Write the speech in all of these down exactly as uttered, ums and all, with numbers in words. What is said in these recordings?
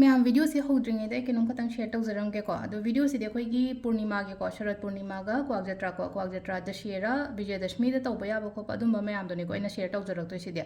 ꯃꯌꯥꯝ, ꯚꯤꯗꯤꯑꯣꯁꯦ ꯍꯧꯗ꯭ꯔꯤꯉꯩꯗ ꯑꯩ ꯀꯩꯅꯣꯝ ꯈꯇꯪ ꯁꯦꯌꯔ ꯇꯧꯖꯔꯝꯒꯦꯀꯣ꯫ ꯑꯗꯣ ꯚꯤꯗꯤꯑꯣꯁꯤꯗꯤ ꯑꯩꯈꯣꯏꯒꯤ ꯄꯨꯔꯅꯤꯃꯥꯒꯤꯀꯣ, ꯁꯔꯠ ꯄꯨꯔꯅꯤꯃꯥꯒ ꯀ꯭ꯋꯥꯛ ꯖꯇ꯭ꯔꯥꯀꯣ, ꯀ꯭ꯋꯥꯛ ꯖꯇ꯭ꯔꯥ, ꯗꯁꯦꯔꯥ, ꯕꯤꯖꯌꯗꯁꯃꯤꯗ ꯇꯧꯕ ꯌꯥꯕ ꯈꯣꯠꯄ ꯑꯗꯨꯝꯕ ꯃꯌꯥꯝꯗꯨꯅꯤꯀꯣ ꯑꯩꯅ ꯁꯦꯌꯔ ꯇꯧꯖꯔꯛꯇꯣꯏꯁꯤꯗꯤ꯫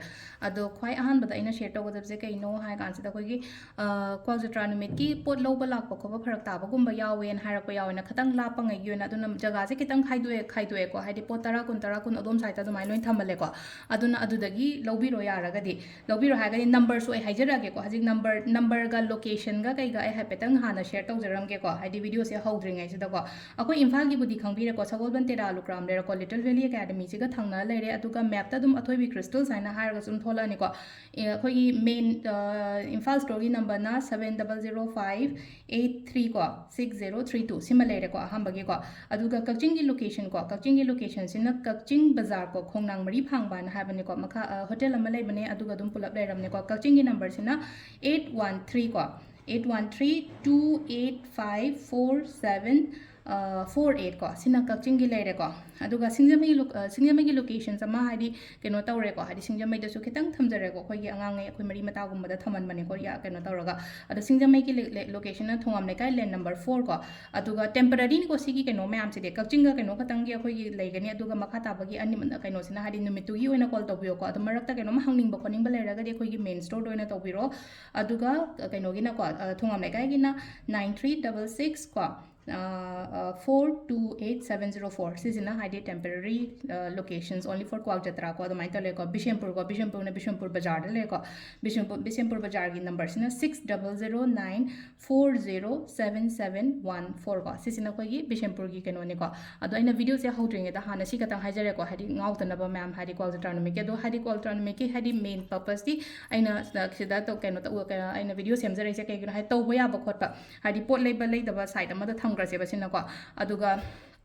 ꯑꯗꯣ ꯈ꯭ꯋꯥꯏ ꯑꯍꯥꯟꯕꯗ ꯑꯩꯅ ꯁꯦꯌꯔ ꯇꯧꯒꯗꯕꯁꯦ ꯀꯩꯅꯣ ꯍꯥꯏ ꯀꯥꯟꯁꯤꯗ, ꯑꯩꯈꯣꯏꯒꯤ ꯑ, ꯀ꯭ꯋꯥꯛ ꯖꯇ꯭ꯔꯥ ꯅꯨꯃꯤꯠꯀꯤ ꯄꯣꯠ ꯂꯧꯕ ꯂꯥꯛꯄ ꯈꯣꯠꯄ ꯐꯔꯛ ꯇꯥꯕꯒꯨꯝꯕ ꯌꯥꯎꯋꯦꯅ ꯍꯥꯏꯔꯛꯄ ꯌꯥꯎꯋꯦꯅ, ꯈꯇꯪ ꯂꯥꯞꯄꯉꯩꯒꯤ ꯑꯣꯏꯅ꯫ ꯑꯗꯨꯅ ꯖꯒꯥꯁꯦ ꯈꯤꯇꯪ ꯈꯥꯏꯗꯣꯛꯑꯦ, ꯈꯥꯏꯗꯣꯛꯑꯦꯀꯣ, ꯍꯥꯏꯗꯤ ꯄꯣꯠ ꯇꯔꯥ, ꯀꯨꯟ, ꯇꯔꯥ, ꯀꯨꯟ ꯑꯗꯣꯝ ꯁꯥꯏꯗꯇ ꯑꯗꯨꯃꯥꯏꯅ ꯂꯣꯏꯅ ꯊꯝꯃꯜꯂꯦꯀꯣ꯫ ꯑꯗꯨꯅ ꯑꯗꯨꯗꯒꯤ ꯂꯧꯕꯤꯔꯣ ꯌꯥꯔꯒꯗꯤ꯫ ꯂꯧꯕꯤꯔꯣ ꯍꯥꯏꯔꯒꯗꯤ ꯅꯝꯕꯔꯁꯨ ꯑꯩ ꯍꯥꯏꯖꯔꯛꯑꯒꯦꯀꯣ꯫ ꯍꯧꯖꯤꯛ ꯅꯝꯕꯔ, ꯅꯝꯕꯔꯒ ꯂꯣꯀꯦꯁꯟꯒ ꯀꯩꯒ ꯑꯩ ꯍꯥꯏꯐꯦꯠꯇꯪ ꯍꯥꯟꯅ ꯁꯦꯌꯔ ꯇꯧꯖꯔꯝꯒꯦꯀꯣ, ꯍꯥꯏꯗꯤ ꯚꯤꯗꯤꯑꯣꯁꯦ ꯍꯧꯗ꯭ꯔꯤꯉꯩꯁꯤꯗꯀꯣ꯫ ꯑꯩꯈꯣꯏ ꯏꯝꯐꯥꯜꯒꯤꯕꯨꯗꯤ ꯈꯪꯕꯤꯔꯦꯀꯣ, ꯁꯒꯣꯜꯕꯟ ꯇꯦꯔꯥ ꯂꯨꯀ꯭ꯔꯥꯝ ꯂꯩꯔꯦꯀꯣ, ꯂꯤꯇꯜ ꯚꯦꯂꯤ ꯑꯦꯀꯥꯗꯃꯤꯁꯤꯒ ꯊꯪꯅ ꯂꯩꯔꯦ꯫ ꯑꯗꯨꯒ ꯃꯦꯞꯇ ꯑꯗꯨꯝ ꯑꯊꯣꯏꯕꯤ ꯀ꯭ꯔꯤꯁꯇꯜꯁ ꯍꯥꯏꯅ ꯍꯥꯏꯔꯒꯁꯨ ꯑꯗꯨꯝ ꯊꯣꯛꯂꯛꯑꯅꯤꯀꯣ꯫ ꯑꯦ, ꯑꯩꯈꯣꯏꯒꯤ ꯃꯦꯟ, ꯑ, ꯏꯝꯐꯥꯜ ꯁ꯭ꯇꯣꯔꯒꯤ ꯅꯝꯕꯔꯅ seven double zero five eight three ꯀꯣ, six zero three two, ꯁꯤꯃ ꯂꯩꯔꯦꯀꯣ ꯑꯍꯥꯟꯕꯒꯤꯀꯣ꯫ ꯑꯗꯨꯒ ꯀꯛꯆꯤꯡꯒꯤ ꯂꯣꯀꯦꯁꯟ ꯀꯣ, ꯀꯛꯆꯤꯡꯒꯤ ꯂꯣꯀꯦꯁꯟꯁꯤꯅ ꯀꯛꯆꯤꯡ ꯕꯖꯥꯔ ꯀꯣ, ꯈꯣꯡꯅꯥꯡ ꯃꯔꯤ ꯐꯥꯡꯕ ꯍꯥꯏꯅ ꯍꯥꯏꯕꯅꯤꯀꯣ, ꯃꯈꯥ, ꯑ, ꯍꯣꯇꯦꯜ ꯑꯃ ꯂꯩꯕꯅꯦ, ꯑꯗꯨꯒ ꯑꯗꯨꯝ ꯄꯨꯂꯞ ꯂꯩꯔꯝꯅꯤꯀꯣ꯫ ꯀꯛꯆꯤꯡꯒꯤ ꯅꯝꯕꯔꯁꯤꯅ eight one three ꯀꯣ, eight one three two eight five four seven four eight ꯀꯣ, ꯁꯤꯅ ꯀꯛꯆꯤꯡꯒꯤ ꯂꯩꯔꯦꯀꯣ꯫ ꯑꯗꯨꯒ ꯁꯤꯡꯖꯃꯩꯒꯤ ꯂꯣ-, ꯑ, ꯁꯤꯡꯖꯃꯩꯒꯤ ꯂꯣꯀꯦꯁꯟꯁ ꯑꯃ ꯍꯥꯏꯗꯤ ꯀꯩꯅꯣ ꯇꯧꯔꯦꯀꯣ, ꯍꯥꯏꯗꯤ ꯁꯤꯡꯖꯃꯩꯗꯁꯨ ꯈꯤꯇꯪ ꯊꯝꯖꯔꯦꯀꯣ, ꯑꯩꯈꯣꯏꯒꯤ ꯑꯉꯥꯡꯉꯩ ꯑꯩꯈꯣꯏ ꯃꯔꯤ ꯃꯇꯥꯒꯨꯝꯕꯗ ꯊꯝꯍꯟꯕꯅꯦꯀꯣ, ꯌꯥ-, ꯀꯩꯅꯣ ꯇꯧꯔꯒ꯫ ꯑꯗꯣ ꯁꯤꯡꯖꯃꯩꯒꯤ ꯂꯦ-, ꯂꯦ-, ꯂꯣꯀꯦꯁꯟꯅ ꯊꯣꯉꯥꯝ ꯂꯩꯀꯥꯏ, ꯂꯦꯟ ꯅꯝꯕꯔ ꯐꯣꯔ ꯀꯣ꯫ ꯑꯗꯨꯒ ꯇꯦꯝꯄꯔꯔꯤꯅꯤꯀꯣ ꯁꯤꯒꯤ ꯀꯩꯅꯣ ꯃꯌꯥꯝꯁꯤꯗꯤ, ꯀꯛꯆꯤꯡꯒ ꯀꯩꯅꯣ ꯈꯛꯇꯪꯒꯤ ꯑꯩꯈꯣꯏꯒꯤ ꯂꯩꯒꯅꯤ꯫ ꯑꯗꯨꯒ ꯃꯈꯥ ꯇꯥꯕꯒꯤ ꯑꯅꯤ, ꯀꯩꯅꯣꯁꯤꯅ ꯍꯥꯏꯗꯤ ꯅꯨꯃꯤꯠꯇꯨꯒꯤ ꯑꯣꯏꯅ ꯀꯣꯜ ꯇꯧꯕꯤꯌꯣꯀꯣ꯫ ꯑꯗꯣ ꯃꯔꯛꯇ ꯀꯩꯅꯣꯝ ꯍꯪꯅꯤꯡꯕ ꯈꯣꯠꯅꯤꯡꯕ ꯂꯩꯔꯒꯗꯤ ꯑꯩꯈꯣꯏꯒꯤ ꯃꯦꯟ ꯁ꯭ꯇꯣꯔꯗ ꯑꯣꯏꯅ ꯇꯧꯕꯤꯔꯣ꯫ ꯑꯗꯨꯒ ꯀꯩꯅꯣꯒꯤꯅꯀꯣ, ꯑ, ꯊꯣꯉꯥꯝ ꯂꯩꯀꯥꯏꯒꯤꯅ nine three double six ꯀꯣ, four two eight seven zero four, ꯁꯤꯁꯤꯅ ꯍꯥꯏꯗꯤ temporary, ꯑ, locations only for ꯀ꯭ꯋꯥꯛ ꯖꯇ꯭ꯔꯥ ꯀꯣ, ꯑꯗꯨꯃꯥꯏꯅ ꯇꯧꯔꯦꯀꯣ꯫ ꯕꯤꯁꯦꯝꯄꯨꯔ ꯀꯣ, ꯕꯤꯁꯦꯝꯄꯨꯔꯅ ꯕꯤꯁꯦꯝꯄꯨꯔ ꯕꯖꯥꯔꯗ ꯂꯩꯔꯦꯀꯣ꯫ ꯕꯤꯁꯦꯝꯄꯨꯔ, ꯕꯤꯁꯦꯝꯄꯨꯔ ꯕꯖꯥꯔꯒꯤ ꯅꯝꯕꯔꯁꯤꯅ six double zero nine four zero seven seven one four ꯀꯣ, ꯁꯤꯁꯤꯅ ꯑꯩꯈꯣꯏꯒꯤ ꯕꯤꯁꯦꯝꯄꯨꯔꯒꯤ ꯀꯩꯅꯣꯅꯤꯀꯣ꯫ ꯑꯗꯣ ꯑꯩꯅ ꯚꯤꯗꯤꯑꯣꯁꯦ ꯍꯧꯗ꯭ꯔꯤꯉꯩꯗ ꯍꯥꯟꯅ ꯁꯤ ꯈꯛꯇꯪ ꯍꯥꯏꯖꯔꯦꯀꯣ, ꯍꯥꯏꯗꯤ ꯉꯥꯎꯗꯅꯕ ꯃꯌꯥꯝ, ꯍꯥꯏꯗꯤ ꯀ꯭ꯋꯥꯛ ꯖꯇ꯭ꯔꯥ ꯅꯨꯃꯤꯠꯀꯤ꯫ ꯑꯗꯣ ꯍꯥꯏꯗꯤ ꯀ꯭ꯋꯥꯛ ꯖꯇ꯭ꯔꯥ ꯅꯨꯃꯤꯠꯀꯤ ꯍꯥꯏꯗꯤ ꯃꯦꯟ ꯄꯔꯄꯁꯇꯤ ꯑꯩꯅ ꯁꯤꯗ, ꯁꯤꯗ ꯇꯧ-, ꯀꯩꯅꯣ ꯇꯧ-, ꯀꯩꯅꯣ, ꯑꯩꯅ ꯚꯤꯗꯤꯑꯣ ꯁꯦꯝꯖꯔꯛꯏꯁꯦ ꯀꯩꯒꯤꯅꯣ ꯍꯥꯏꯗꯤ ꯇꯧꯕ ꯌꯥꯕ ꯈꯣꯠꯄ, ꯍꯥꯏꯗꯤ ꯄꯣꯠ ꯂꯩꯕ ꯂꯩꯗꯕ ꯁꯥꯏꯠ ꯑꯃꯗ ꯊꯝꯈ꯭ꯔꯁꯦꯕ ꯁꯤꯅꯀꯣ꯫ ꯑꯗꯨꯒ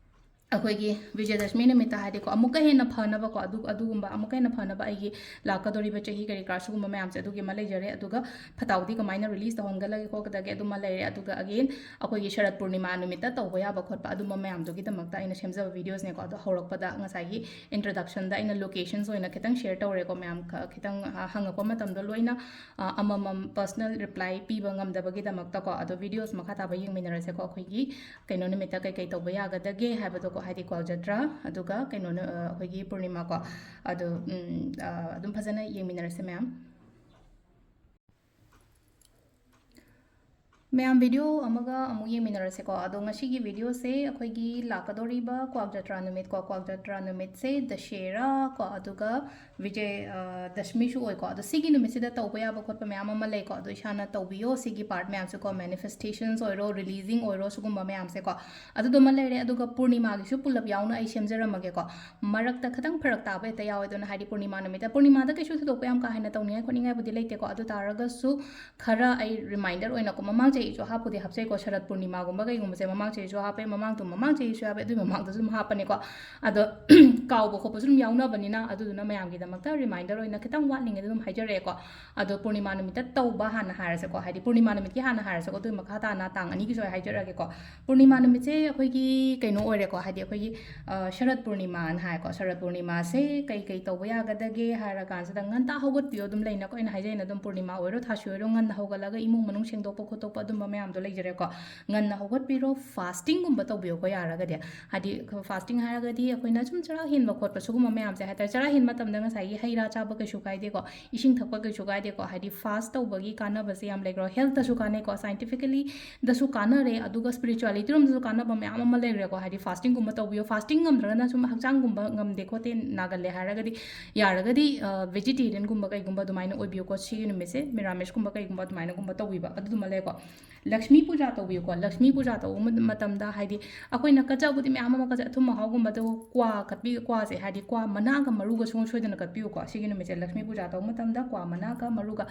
ꯑꯩꯈꯣꯏꯒꯤ ꯕꯤꯖꯌꯗꯁꯃꯤ ꯅꯨꯃꯤꯠꯇ ꯍꯥꯏꯗꯤꯀꯣ, ꯑꯃꯨꯛꯀ ꯍꯦꯟꯅ ꯐꯅꯕꯀꯣ, ꯑꯗꯨ, ꯑꯗꯨꯒꯨꯝꯕ ꯑꯃꯨꯛꯀ ꯍꯦꯟꯅ ꯐꯅꯕ ꯑꯩꯒꯤ ꯂꯥꯛꯀꯗꯧꯔꯤꯕ ꯆꯍꯤ ꯀꯔꯤ ꯀꯔꯥ ꯁꯤꯒꯨꯝꯕ ꯃꯌꯥꯝꯁꯦ ꯑꯗꯨꯒꯤ ꯑꯃ ꯂꯩꯖꯔꯦ꯫ ꯑꯗꯨꯒ ꯐꯊꯥꯎꯗꯤ ꯀꯃꯥꯏꯅ ꯔꯤꯂꯤꯁ ꯇꯧꯍꯟꯒꯗꯒꯦ ꯈꯣꯠꯀꯗꯒꯦ ꯑꯗꯨꯃ ꯂꯩꯔꯦ꯫ ꯑꯗꯨꯒ ꯑꯒꯦꯟ ꯑꯩꯈꯣꯏꯒꯤ ꯁꯔꯠ ꯄꯨꯔꯅꯤꯃꯥ ꯅꯨꯃꯤꯠꯇ ꯇꯧꯕ ꯌꯥꯕ ꯈꯣꯠꯄ ꯑꯗꯨꯝꯕ ꯃꯌꯥꯝꯗꯨꯒꯤꯗꯃꯛꯇ ꯑꯩꯅ ꯁꯦꯝꯖꯕ ꯚꯤꯗꯤꯑꯣꯁꯅꯦꯀꯣ꯫ ꯑꯗꯣ ꯍꯧꯔꯛꯄꯗ ꯉꯁꯥꯏꯒꯤ ꯏꯟꯇ꯭ꯔꯗꯛꯁꯟꯗ ꯑꯩꯅ ꯂꯣꯀꯦꯁꯟꯁ ꯑꯣꯏꯅ ꯈꯤꯇꯪ ꯁꯦꯌꯔ ꯇꯧꯔꯦꯀꯣ꯫ ꯃꯌꯥꯝ ꯈ-, ꯈꯤꯇꯪ, ꯑ, ꯍꯪꯉꯛꯄ ꯃꯇꯝꯗ ꯂꯣꯏꯅ, ꯑ, ꯑꯃꯃꯝ ꯄꯔꯁꯅꯦꯜ ꯔꯤꯄ꯭ꯂꯥꯏ ꯄꯤꯕ ꯉꯝꯗꯕꯒꯤꯗꯃꯛꯇꯀꯣ꯫ ꯑꯗꯣ ꯚꯤꯗꯤꯑꯣꯁ ꯃꯈꯥ ꯇꯥꯕ ꯌꯦꯡꯃꯤꯟꯅꯔꯁꯦꯀꯣ꯫ ꯑꯩꯈꯣꯏꯒꯤ ꯀꯩꯅꯣ ꯅꯨꯃꯤꯠꯇ ꯀꯩꯀꯩ ꯇꯧꯕ ꯌꯥꯒꯗꯒꯦ ꯍꯥꯏꯕꯗꯣꯀꯣ, ꯍꯥꯏꯗꯤ ꯀ꯭ꯋꯥꯛ ꯖꯇ꯭ꯔꯥ ꯑꯗꯨꯒ ꯀꯩꯅꯣꯅ, ꯑ, ꯑꯩꯈꯣꯏꯒꯤ ꯄꯨꯔꯅꯤꯃꯥꯀꯣ꯫ ꯑꯗꯣ, ꯎꯝ, ꯑ, ꯑꯗꯨꯝ ꯐꯖꯅ ꯌꯦꯡꯃꯤꯟꯅꯔꯁꯦ ꯃꯌꯥꯝ꯫ ꯃꯌꯥꯝ ꯚꯤꯗꯤꯑꯣ ꯑꯃꯒ ꯑꯃꯨꯛ ꯌꯦꯡꯃꯤꯟꯅꯔꯁꯦꯀꯣ꯫ ꯑꯗꯣ ꯉꯁꯤꯒꯤ ꯚꯤꯗꯤꯑꯣꯁꯦ ꯑꯩꯈꯣꯏꯒꯤ ꯂꯥꯛꯀꯗꯧꯔꯤꯕ ꯀ꯭ꯋꯥꯛ ꯖꯇ꯭ꯔꯥ ꯅꯨꯃꯤꯠꯀꯣ, ꯀ꯭ꯋꯥꯛ ꯖꯇ꯭ꯔꯥ ꯅꯨꯃꯤꯠꯁꯦ ꯗꯁꯦꯔꯥ ꯀꯣ, ꯑꯗꯨꯒ ꯕꯤꯖꯌ, ꯑ, ꯗꯁꯃꯤꯁꯨ ꯑꯣꯏꯀꯣ꯫ ꯑꯗꯣ ꯁꯤꯒꯤ ꯅꯨꯃꯤꯠꯁꯤꯗ ꯇꯧꯕ ꯌꯥꯕ ꯈꯣꯠꯄ ꯃꯌꯥꯝ ꯑꯃ ꯂꯩꯀꯣ꯫ ꯑꯗꯣ ꯏꯁꯥꯅ ꯇꯧꯕꯤꯌꯣ ꯁꯤꯒꯤ ꯄꯥꯔꯠ ꯃꯌꯥꯝꯁꯦꯀꯣ, ꯃꯦꯅꯤꯐꯦꯁꯇꯦꯁꯟꯁ ꯑꯣꯏꯔꯣ, ꯔꯤꯂꯤꯖꯤꯡ ꯑꯣꯏꯔꯣ, ꯁꯤꯒꯨꯝꯕ ꯃꯌꯥꯝꯁꯦꯀꯣ꯫ ꯑꯗꯨꯗꯨꯃ ꯂꯩꯔꯦ꯫ ꯑꯗꯨꯒ ꯄꯨꯔꯅꯤꯃꯥꯒꯤꯁꯨ ꯄꯨꯂꯞ ꯌꯥꯎꯅ ꯑꯩ ꯁꯦꯝꯖꯔꯝꯃꯒꯦꯀꯣ꯫ ꯃꯔꯛꯇ ꯈꯤꯇꯪ ꯐꯔꯛ ꯇꯥꯕ ꯍꯦꯛꯇ ꯌꯥꯎꯋꯦ꯫ ꯑꯗꯨꯅ ꯍꯥꯏꯗꯤ ꯄꯨꯔꯅꯤꯃꯥ ꯅꯨꯃꯤꯠꯇ, ꯄꯨꯔꯅꯤꯃꯥꯗ ꯀꯩꯁꯨ ꯊꯣꯏꯗꯣꯛꯄ ꯌꯥꯝ ꯀꯥ ꯍꯦꯟꯅ ꯇꯧꯅꯤꯡꯉꯥꯏ ꯈꯣꯠꯅꯤꯡꯉꯥꯏꯕꯨꯗꯤ ꯂꯩꯇꯦꯀꯣ꯫ ꯑꯗꯨ ꯇꯥꯔꯒꯁꯨ ꯈꯔ ꯑꯩ ꯔꯤꯃꯥꯏꯟꯗꯔ ꯑꯣꯏꯅꯀꯣ, ꯃꯃꯥꯡ ꯆꯍꯤꯁꯨ ꯍꯥꯞꯄꯨꯗꯤ ꯍꯥꯞꯆꯩꯀꯣ, ꯁꯔꯠ ꯄꯨꯔꯅꯤꯃꯥꯒꯨꯝꯕ ꯀꯩꯒꯨꯝꯕꯁꯦ ꯃꯃꯥꯡ ꯆꯍꯤꯁꯨ ꯍꯥꯞꯄꯦ, ꯃꯃꯥꯡꯗꯨ, ꯃꯃꯥꯡ ꯆꯍꯤꯁꯨ ꯍꯥꯞꯄꯦ, ꯑꯗꯨꯒꯤ ꯃꯃꯥꯡꯗꯁꯨ ꯑꯗꯨꯝ ꯍꯥꯞꯄꯅꯤꯀꯣ꯫ ꯑꯗꯣ ꯀꯥꯎꯕ ꯈꯣꯠꯄꯁꯨ ꯑꯗꯨꯝ ꯌꯥꯎꯅꯕꯅꯤꯅ, ꯑꯗꯨꯗꯨꯅ ꯃꯌꯥꯝꯒꯤꯗꯃꯛꯇ ꯔꯤꯃꯥꯏꯟꯗꯔ ꯑꯣꯏꯅ ꯈꯤꯇꯪ ꯋꯥꯠꯂꯤꯉꯩꯗ ꯑꯗꯨꯝ ꯍꯥꯏꯖꯔꯛꯑꯦꯀꯣ꯫ ꯑꯗꯣ ꯄꯨꯔꯅꯤꯃꯥ ꯅꯨꯃꯤꯠꯇ ꯇꯧꯕ ꯍꯥꯟꯅ ꯍꯥꯏꯔꯁꯦꯀꯣ, ꯍꯥꯏꯗꯤ ꯄꯨꯔꯅꯤꯃꯥ ꯅꯨꯃꯤꯠꯀꯤ ꯍꯥꯟꯅ ꯍꯥꯏꯔꯁꯦꯀꯣ, ꯑꯗꯨꯒꯤ ꯃꯈꯥ ꯇꯥꯅ ꯇꯥꯡ ꯑꯅꯤꯒꯤꯁꯨ ꯑꯩ ꯍꯥꯏꯖꯔꯛꯑꯒꯦꯀꯣ꯫ ꯄꯨꯔꯅꯤꯃꯥ ꯅꯨꯃꯤꯠꯁꯦ ꯑꯩꯈꯣꯏꯒꯤ ꯀꯩꯅꯣ ꯑꯣꯏꯔꯦꯀꯣ, ꯍꯥꯏꯗꯤ ꯑꯩꯈꯣꯏꯒꯤ, ꯑ, ꯁꯔꯠ ꯄꯨꯔꯅꯤꯃꯥꯅ ꯍꯥꯏꯀꯣ꯫ ꯁꯔꯠ ꯄꯨꯔꯅꯤꯃꯥꯁꯦ ꯀꯩ ꯀꯩ ꯇꯧꯕ ꯌꯥꯒꯗꯒꯦ ꯍꯥꯏꯔ ꯀꯥꯟꯁꯤꯗ, ꯉꯟꯇꯥ ꯍꯧꯒꯠꯄꯤꯌꯣ ꯑꯗꯨꯝ ꯂꯩꯅꯀꯣ꯫ ꯑꯩꯅ ꯍꯥꯏꯖꯩꯅ ꯑꯗꯨꯝ ꯄꯨꯔꯅꯤꯃꯥ ꯑꯣꯏꯔꯣ, ꯊꯥꯁꯨ ꯑꯣꯏꯔꯣ, ꯉꯟꯅ ꯍꯧꯒꯠꯂꯒ ꯏꯃꯨꯡ ꯃꯅꯨꯡ ꯁꯦꯡꯗꯣꯛꯄ ꯈꯣꯠꯇꯣꯛꯄ ꯑꯗꯨꯝꯕ ꯃꯌꯥꯝꯗꯣ ꯂꯩꯖꯔꯦꯀꯣ꯫ ꯉꯟꯅ ꯍꯧꯒꯠꯄꯤꯔꯣ, ꯐꯥꯁꯇꯤꯡꯒꯨꯝꯕ ꯇꯧꯕꯤꯌꯣꯀꯣ ꯌꯥꯔꯒꯗꯤ꯫ ꯍꯥꯏꯗꯤ ꯐꯥꯁꯇꯤꯡ ꯍꯥꯏꯔꯒꯗꯤ ꯑꯩꯈꯣꯏꯅ ꯁꯨꯝ ꯆꯔꯥ ꯍꯦꯟꯕ ꯈꯣꯠꯄ ꯁꯤꯒꯨꯝꯕ ꯃꯌꯥꯝꯁꯦ ꯍꯥꯏꯇꯥꯔꯦ꯫ ꯆꯔꯥ ꯍꯦꯟꯕ ꯃꯇꯝꯗ ꯉꯁꯥꯏꯒꯤ ꯍꯩ ꯔꯥ ꯆꯥꯕ ꯀꯩꯁꯨ ꯀꯥꯏꯗꯦꯀꯣ, ꯏꯁꯤꯡ ꯊꯛꯄ ꯀꯩꯁꯨ ꯀꯥꯏꯗꯦꯀꯣ꯫ ꯍꯥꯏꯗꯤ ꯐꯥꯁ ꯇꯧꯕꯒꯤ ꯀꯥꯟꯅꯕꯁꯦ ꯌꯥꯝ ꯂꯩꯈ꯭ꯔꯣ, ꯍꯦꯜꯠꯇꯁꯨ ꯀꯥꯟꯅꯩꯀꯣ, ꯁꯥꯏꯟꯇꯤꯐꯤꯀꯦꯂꯤꯗꯁꯨ ꯀꯥꯟꯅꯔꯦ, ꯑꯗꯨꯒ ꯁ꯭ꯄꯤꯔꯤꯆꯨꯋꯦꯂꯤꯇꯤ ꯔꯣꯝꯗꯁꯨ ꯀꯥꯟꯅꯕ ꯃꯌꯥꯝ ꯑꯃ ꯂꯩꯈ꯭ꯔꯦꯀꯣ꯫ ꯍꯥꯏꯗꯤ ꯐꯥꯁꯇꯤꯡꯒꯨꯝꯕ ꯇꯧꯕꯤꯌꯣ, ꯐꯥꯁꯇꯤꯡ ꯉꯝꯗ꯭ꯔꯒꯅ ꯁꯨꯝ ꯍꯛꯆꯥꯡꯒꯨꯝꯕ ꯉꯝꯗꯦ ꯈꯣꯠꯇꯦ ꯅꯥꯒꯜꯂꯦ ꯍꯥꯏꯔꯒꯗꯤ, ꯌꯥꯔꯒꯗꯤ, ꯑ, ꯚꯦꯖꯤꯇꯦꯔꯤꯌꯟꯒꯨꯝꯕ ꯀꯩꯒꯨꯝꯕ ꯑꯗꯨꯃꯥꯏꯅ ꯑꯣꯏꯕꯤꯌꯨꯀꯣ꯫ ꯁꯤꯒꯤ ꯅꯨꯃꯤꯠꯁꯦ ꯃꯤꯔꯥꯃꯤꯁꯀꯨꯝꯕ ꯀꯩꯒꯨꯝꯕ ꯑꯗꯨꯃꯥꯏꯅꯒꯨꯝꯕ ꯇꯧꯕꯤꯕ ꯑꯗꯨꯗꯨꯃ ꯂꯩꯀꯣ꯫ ꯂꯛꯁꯃꯤ ꯄꯨꯖꯥ ꯇꯧꯕꯤꯌꯨꯀꯣ꯫ ꯂꯛꯁꯃꯤ ꯄꯨꯖꯥ ꯇꯧꯕ ꯃ-, ꯃꯇꯝꯗ ꯍꯥꯏꯗꯤ ꯑꯩꯈꯣꯏꯅ ꯀꯠꯆꯕꯨꯗꯤ ꯃꯌꯥꯝ ꯑꯃ ꯀꯠꯆꯩ, ꯑꯊꯨꯝ ꯑꯍꯥꯎꯒꯨꯝꯕꯗ ꯀ꯭ꯋꯥ ꯀꯠꯄꯤ, ꯀ꯭ꯋꯥꯁꯦ ꯍꯥꯏꯗꯤ ꯀ꯭ꯋꯥ ꯃꯅꯥꯒ ꯃꯔꯨꯒ ꯁꯨꯡꯁꯣꯏ ꯁꯣꯏꯗꯅ ꯀꯠꯄꯤꯌꯨꯀꯣ꯫ ꯁꯤꯒꯤ ꯅꯨꯃꯤꯠꯁꯦ ꯂꯛꯁꯃꯤ ꯄꯨꯖꯥ ꯇꯧꯕ ꯃꯇꯝꯗ ꯀ꯭ꯋꯥ ꯃꯅꯥꯒ ꯃꯔꯨꯒ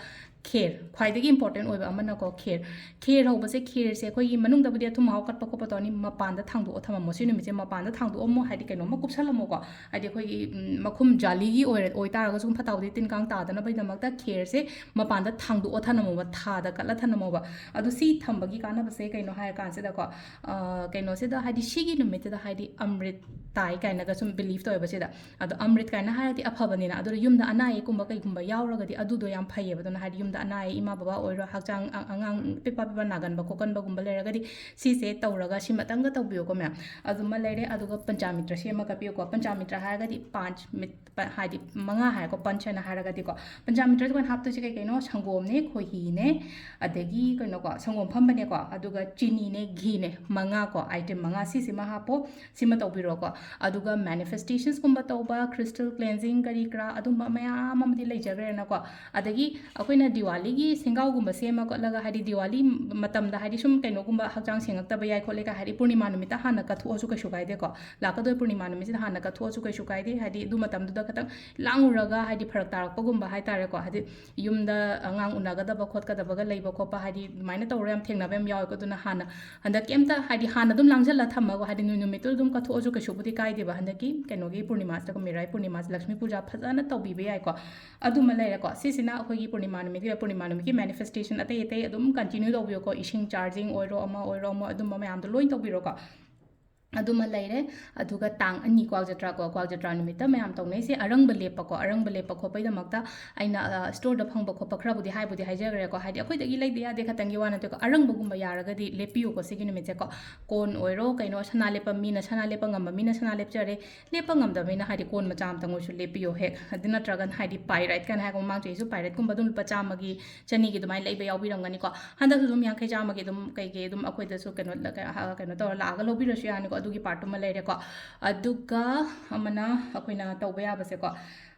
ꯈꯦꯔ, ꯈ꯭ꯋꯥꯏꯗꯒꯤ important ꯑꯣꯏꯕ ꯑꯃꯅꯀꯣ, ꯈꯦꯔ꯫ ꯈꯦꯔ ꯍꯧꯕꯁꯦ, ꯈꯦꯔꯁꯦ ꯑꯩꯈꯣꯏꯒꯤ ꯃꯅꯨꯡꯗꯕꯨꯗꯤ ꯑꯊꯨꯝ ꯑꯍꯥꯎ ꯀꯠꯄ ꯈꯣꯠꯄ ꯇꯧꯔꯅꯤ, ꯃꯄꯥꯟꯗ ꯊꯥꯡꯗꯣꯛꯑ ꯊꯝꯃꯝꯃꯣ꯫ ꯁꯤ ꯅꯨꯃꯤꯠꯁꯦ ꯃꯄꯥꯟꯗ ꯊꯥꯡꯗꯣꯛꯑꯝꯃꯣ, ꯍꯥꯏꯗꯤ ꯀꯩꯅꯣꯝꯃ ꯀꯨꯞꯁꯜꯂꯝꯃꯣꯀꯣ, ꯍꯥꯏꯗꯤ ꯑꯩꯈꯣꯏꯒꯤ, ꯎꯝ, ꯃꯈꯨꯝ ꯖꯥꯂꯤꯒꯤ ꯑꯣꯏꯔ-, ꯑꯣꯏꯇꯥꯔꯒꯁꯨ ꯐꯠꯇ ꯍꯥꯎꯊꯤ ꯇꯤꯟ ꯀꯥꯡ ꯇꯥꯗꯅꯕꯒꯤꯗꯃꯛꯇ ꯈꯦꯔꯁꯦ ꯃꯄꯥꯟꯗ ꯊꯥꯡꯗꯣꯛꯑ ꯊꯝꯃꯝꯃꯣꯕ, ꯊꯥꯗ ꯀꯠꯂ ꯊꯝꯃꯝꯃꯣꯕ꯫ ꯑꯗꯨ ꯁꯤ ꯊꯝꯕꯒꯤ ꯀꯥꯟꯅꯕꯁꯦ ꯀꯩꯅꯣ ꯍꯥꯏꯔ ꯀꯥꯟꯁꯤꯗꯀꯣ, ꯑ, ꯀꯩꯅꯣꯁꯤꯗ, ꯍꯥꯏꯗꯤ ꯁꯤꯒꯤ ꯅꯨꯃꯤꯠꯁꯤꯗ ꯍꯥꯏꯗꯤ ꯑꯃ꯭ꯔꯤꯠ ꯇꯥꯏ ꯀꯥꯏꯅꯒ ꯁꯨꯝ believe ꯇꯧꯋꯦꯕ ꯁꯤꯗ꯫ ꯑꯗꯣ ꯑꯃ꯭ꯔꯤꯠ ꯀꯥꯏꯅ ꯍꯥꯏꯔꯗꯤ ꯑꯐꯕꯅꯤꯅ, ꯑꯗꯨꯅ ꯌꯨꯝꯗ ꯑꯅꯥ ꯑꯌꯦꯛꯀꯨꯝꯕ ꯀꯩꯒꯨꯝꯕ ꯌꯥꯎꯔꯒꯗꯤ ꯑꯗꯨꯗꯣ ꯌꯥꯝ ꯐꯩꯌꯦꯕ꯫ ꯑꯗꯨꯅ ꯍꯥꯏꯗꯤ ꯌꯨꯝꯗ ꯑꯅꯥ ꯑꯌꯦꯛ, ꯏꯃꯥ ꯕꯕꯥ ꯑꯣꯏꯔꯣ, ꯍꯛꯆꯥꯡ ꯑ-, ꯑꯉꯥꯡ ꯄꯤꯛꯄ ꯄꯤꯛꯄ ꯅꯥꯒꯟꯕ ꯈꯣꯠꯀꯟꯕꯒꯨꯝꯕ ꯂꯩꯔꯒꯗꯤ ꯁꯤꯁꯦ ꯇꯧꯔꯒ ꯁꯤꯃꯇꯪꯒ ꯇꯧꯕꯤꯌꯨꯀꯣ ꯃꯌꯥꯝ꯫ ꯑꯗꯨꯃ ꯂꯩꯔꯦ꯫ ꯑꯗꯨꯒ ꯄꯟꯆꯥꯃꯤꯇ꯭ꯔ ꯁꯦꯝꯃꯒ ꯄꯤꯌꯨꯀꯣ꯫ ꯄꯟꯆꯥꯃꯤꯇ꯭ꯔ ꯍꯥꯏꯔꯒꯗꯤ ꯄꯥꯟꯆ ꯃꯤꯠ-, ꯄ-, ꯍꯥꯏꯗꯤ ꯃꯉꯥ ꯍꯥꯏꯔꯦꯀꯣ, ꯄꯟꯆ ꯍꯥꯏꯅ ꯍꯥꯏꯔꯒꯗꯤꯀꯣ꯫ ꯄꯟꯆꯥꯃꯤꯇ꯭ꯔꯗ ꯑꯩꯈꯣꯏꯅ ꯍꯥꯞꯇꯣꯏꯁꯦ ꯀꯩ ꯀꯩꯅꯣ? ꯁꯪꯒꯣꯝꯅꯦ, ꯈꯣꯏꯍꯤꯅꯦ, ꯑꯗꯒꯤ ꯀꯩꯅꯣꯀꯣ, ꯁꯪꯒꯣꯝ ꯐꯝꯕꯅꯦꯀꯣ, ꯑꯗꯨꯒ ꯆꯤꯅꯤꯅꯦ, ꯘꯤꯅꯦ, ꯃꯉꯥ ꯀꯣ, item ꯃꯉꯥ, ꯁꯤꯁꯤꯃ ꯍꯥꯞꯄꯣ꯫ ꯁꯤꯃ ꯇꯧꯕꯤꯔꯣꯀꯣ꯫ ꯑꯗꯨꯒ manifestations ꯀꯨꯝꯕ ꯇꯧꯕ, crystal cleansing ꯀꯔꯤ ꯀꯔꯥ ꯑꯗꯨꯝꯕ ꯃꯌꯥꯝ ꯑꯃꯗꯤ ꯂꯩꯖꯈ꯭ꯔꯦꯅꯀꯣ꯫ ꯑꯗꯒꯤ ꯑꯩꯈꯣꯏꯅ ꯗꯤꯋꯥꯂꯤꯒꯤ ꯁꯦꯡꯒꯥꯎꯒꯨꯝꯕ ꯁꯦꯝꯃ ꯈꯣꯠꯂꯒ, ꯍꯥꯏꯗꯤ ꯗꯤꯋꯥꯂꯤ ꯃꯇꯝꯗ ꯍꯥꯏꯗꯤ ꯁꯨꯝ ꯀꯩꯅꯣꯒꯨꯝꯕ ꯍꯛꯆꯥꯡ ꯁꯦꯡꯉꯛꯇꯕ ꯌꯥꯏ ꯈꯣꯠꯂꯦ ꯀꯥꯏ ꯍꯥꯏꯗꯤ ꯄꯨꯔꯅꯤꯃꯥ ꯅꯨꯃꯤꯠꯇ ꯍꯥꯟꯅ ꯀꯠꯊꯣꯛꯑꯁꯨ ꯀꯩꯁꯨ ꯀꯥꯏꯗꯦꯀꯣ꯫ ꯂꯥꯛꯀꯗꯣꯏ ꯄꯨꯔꯅꯤꯃꯥ ꯅꯨꯃꯤꯠꯁꯤꯗ ꯍꯥꯟꯅ ꯀꯠꯊꯣꯛꯑꯁꯨ ꯀꯩꯁꯨ ꯀꯥꯏꯗꯦ꯫ ꯍꯥꯏꯗꯤ ꯑꯗꯨ ꯃꯇꯝꯗꯨꯗ ꯈꯤꯇꯪ ꯂꯥꯡꯉꯨꯔꯒ ꯍꯥꯏꯗꯤ ꯐꯔꯛ ꯇꯥꯔꯛꯄꯒꯨꯝꯕ ꯍꯥꯏꯇꯥꯔꯦꯀꯣ꯫ ꯍꯥꯏꯗꯤ ꯌꯨꯝꯗ ꯑꯉꯥꯡ ꯎꯅꯒꯗꯕ ꯈꯣꯠꯀꯗꯕꯒ ꯂꯩꯕ ꯈꯣꯠꯄ ꯍꯥꯏꯗꯤ ꯑꯗꯨꯃꯥꯏꯅ ꯇꯧꯔ ꯌꯥꯝ ꯊꯦꯡꯅꯕ ꯌꯥꯝ ꯌꯥꯎꯋꯦꯀꯣ꯫ ꯑꯗꯨꯅ ꯍꯥꯟꯅ ꯍꯟꯗꯛ ꯀꯩꯝꯇ ꯍꯥꯏꯗꯤ ꯍꯥꯟꯅ ꯑꯗꯨꯝ ꯂꯥꯡꯁꯤꯜꯂ ꯊꯝꯃꯒ ꯍꯥꯏꯗꯤ ꯅꯨ-, ꯅꯨꯃꯤꯠꯇꯨ ꯑꯗꯨꯝ ꯀꯠꯊꯣꯛꯑꯁꯨ ꯀꯩꯁꯨꯕꯨꯗꯤ ꯀꯥꯏꯗꯦꯕ꯫ ꯍꯟꯗꯛꯀꯤ ꯀꯩꯅꯣꯒꯤ ꯄꯨꯔꯅꯤꯃꯥꯁꯤꯗꯀꯣ, ꯃꯤꯔꯥꯏ ꯄꯨꯔꯅꯤꯃꯥꯁꯤ ꯂꯛꯁꯃꯤ ꯄꯨꯖꯥ ꯐꯖꯅ ꯇꯧꯕꯤꯕ ꯌꯥꯏꯀꯣ꯫ ꯑꯗꯨꯃ ꯂꯩꯔꯦꯀꯣ꯫ ꯁꯤꯁꯤꯅ ꯑꯩꯈꯣꯏꯒꯤ ꯄꯨꯔꯅꯤꯃꯥ ꯅꯨꯃꯤꯠꯀꯤ, ꯄꯨꯔꯅꯤꯃꯥ ꯅꯨꯃꯤꯠꯀꯤ manifestation ꯑꯇꯩ ꯑꯇꯩ ꯑꯗꯨꯝ continue ꯇꯧꯕꯤꯌꯨꯀꯣ꯫ ꯏꯁꯤꯡ charging ꯑꯣꯏꯔꯣ, ꯑꯃ ꯑꯣꯏꯔꯣ, ꯑꯃ ꯑꯗꯨꯝꯕ ꯃꯌꯥꯝꯗꯣ ꯂꯣꯏ ꯇꯧꯕꯤꯔꯣꯀꯣ꯫ ꯑꯗꯨꯃ ꯂꯩꯔꯦ꯫ ꯑꯗꯨꯒ ꯇꯥꯡ ꯑꯅꯤ ꯀ꯭ꯋꯥꯛ ꯖꯇ꯭ꯔꯥ ꯀꯣ, ꯀ꯭ꯋꯥꯛ ꯖꯇ꯭ꯔꯥ ꯅꯨꯃꯤꯠꯇ ꯃꯌꯥꯝ ꯇꯧꯅꯩꯁꯦ ꯑꯔꯪꯕ ꯂꯦꯞꯄꯀꯣ꯫ ꯑꯔꯪꯕ ꯂꯦꯞꯄ ꯈꯣꯠꯄꯩꯗꯃꯛꯇ ꯑꯩꯅ, ꯑ, storeꯗ ꯐꯪꯕ ꯈꯣꯠꯄ ꯈꯔꯕꯨꯗꯤ ꯍꯥꯏꯕꯨꯗꯤ ꯍꯥꯏꯖꯈ꯭ꯔꯦꯀꯣ꯫ ꯍꯥꯏꯗꯤ ꯑꯩꯈꯣꯏꯗꯒꯤ ꯂꯩꯗ ꯌꯥꯗꯦ ꯈꯛꯇꯪꯒꯤ ꯋꯥ ꯅꯠꯇꯦꯀꯣ, ꯑꯔꯪꯕꯒꯨꯝꯕ ꯌꯥꯔꯒꯗꯤ ꯂꯦꯞꯄꯤꯌꯨꯀꯣ ꯁꯤꯒꯤ ꯅꯨꯃꯤꯠꯁꯦꯀꯣ꯫ ꯀꯣꯟ ꯑꯣꯏꯔꯣ ꯀꯩꯅꯣ, ꯁꯅꯥ ꯂꯦꯞꯄ ꯃꯤꯅ ꯁꯅꯥ ꯂꯦꯞꯄ ꯉꯝꯕ ꯃꯤꯅ ꯁꯅꯥ ꯂꯦꯞꯆꯔꯦ, ꯂꯦꯞꯄ ꯉꯝꯗꯕ ꯃꯤꯅ ꯍꯥꯏꯗꯤ ꯀꯣꯟ ꯃꯆꯥ ꯑꯃꯇꯪ ꯑꯣꯏꯔꯁꯨ ꯂꯦꯞꯄꯤꯌꯣ ꯍꯦꯛ꯫ ꯑꯗꯨ ꯅꯠꯇ꯭ꯔꯒꯅ ꯍꯥꯏꯗꯤ pyrite ꯀꯥꯏꯅ ꯍꯥꯏꯔꯒ ꯃꯃꯥꯡ ꯆꯍꯤꯁꯨ pyriteꯀꯨꯝꯕ ꯑꯗꯨꯝ ꯂꯨꯄꯥ ꯆꯥꯝꯃꯒꯤ, ꯆꯅꯤꯒꯤ ꯑꯗꯨꯃꯥꯏꯅ ꯂꯩꯕ ꯌꯥꯎꯕꯤꯔꯝꯒꯅꯤꯀꯣ꯫ ꯍꯟꯗꯛꯁꯨ ꯑꯗꯨꯝ ꯌꯥꯡꯈꯩ ꯆꯥꯝꯃꯒꯤ ꯑꯗꯨꯝ ꯀꯩꯀꯩ ꯑꯗꯨꯝ ꯑꯩꯈꯣꯏꯗꯁꯨ ꯀꯩꯅꯣ, ꯀꯩꯅꯣ ꯇꯧꯔ ꯂꯥꯛꯑꯒ ꯂꯧꯕꯤꯔꯁꯨ ꯌꯥꯅꯤꯀꯣ꯫ ꯑꯗꯨꯒꯤ partꯇꯨꯃ ꯂꯩꯔꯦꯀꯣ꯫ ꯑꯗꯨꯒ ꯑꯃꯅ ꯑꯩꯈꯣꯏꯅ ꯇꯧꯕ ꯌꯥꯕꯁꯦꯀꯣ,